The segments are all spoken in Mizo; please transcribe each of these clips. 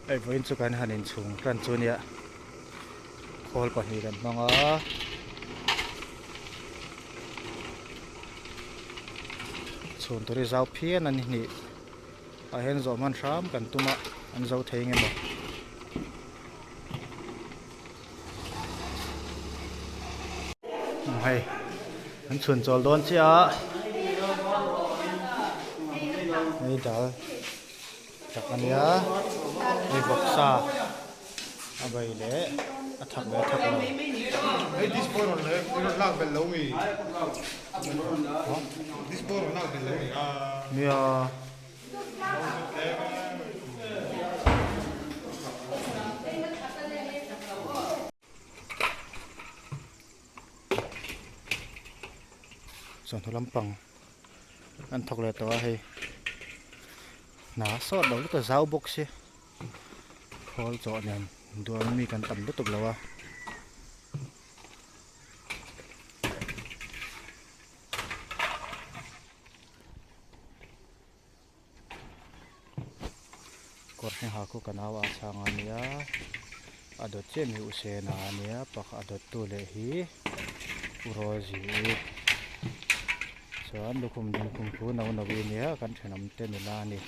Hei vawiin chu kan han inchhung tan chu nia khawl pahnih kan hmang a. Chhun tur hi zau phian a ni hnih ah hian zawh hman hram kan tum a an zo thei nge maw. Hei an chhun chawl dawn chiah a hei dal tak a nia hei vawksa a bei leh a thak leh a thak lo. Nia. Chawhnu lampang an thawk leh tawh a hei hna sawt lo lutuk a zau bawk si khawl chawh nen duan mi kan tam lutuk lo a. Kawr hring ha khu ka nau a chhang a nia a dawt chiah mi u sena a nia pakhat a dawt tu leh hi u Rosie i chuan lukhum ding khum khu no no i nia kan thenawm te nula a ni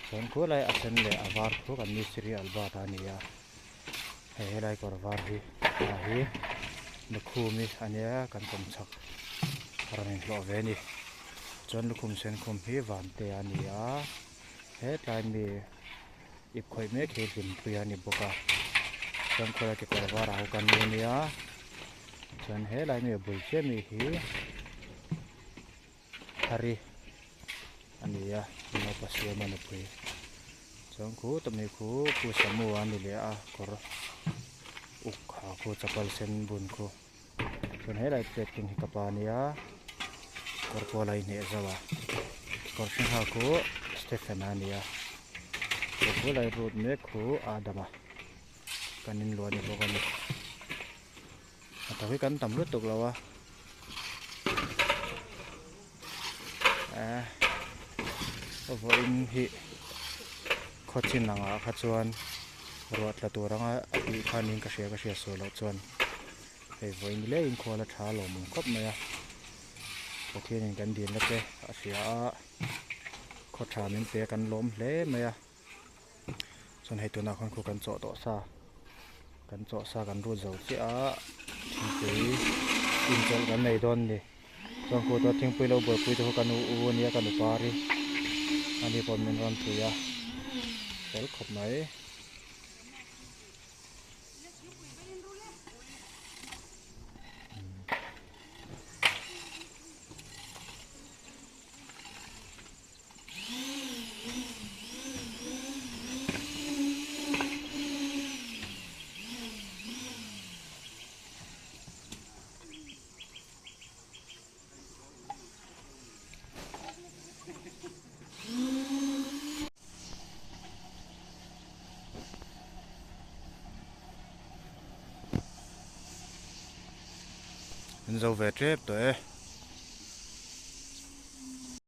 chuan khu lai a sen leh a var khu kan mistiri Albert a ni a hei helai kawr var hi a hi lukhum hi a nia kan kawmchhak rawn inhlawh ve a ni. Chuan lukhum sen khum hi van te a ni a, hetlai mi ip khawih mek hi hlimpui a ni bawk a, chuan khawlai kekawr var ah ho kan nu nia, chuan helai mi a bul chiah mi hi thari a ni a, naupa siama nupui, chuan khu tawp mi khu pu samu a ni leh a kawr uk ha khu chapal sen bun khu. Chuan helai plate keng hi ka pa ania kawr pawl a inheh zauh a kawr hring ha khu Stephen a nia chu khu lai route mek khu Adam a kan inluah a ni bawk a ni a tawk hi kan tam lutuk lo a eh vawiin hi khawchin angah kha chuan ruah tla tur anga a tih kha niin ka hria ka hria sual loh chuan. Hei vawiin leh inkhual a tha lawmawm khawp mai a, Pathianin kan dilna te a hria a, khaw tha min pe a kan lawm hle mai a, chuan hei tunah khawn khu kan chawh tawh sa, kan chawh sa kan rut zo chiah a, thingpui inchawlh kan nei dawn a ni, chuan khu chuan thingpui lo buaipui te khu ka nu u a nia ka nu pari ani pawh min rawn pui a, fel khawp mai. An zo ve tep tawh e.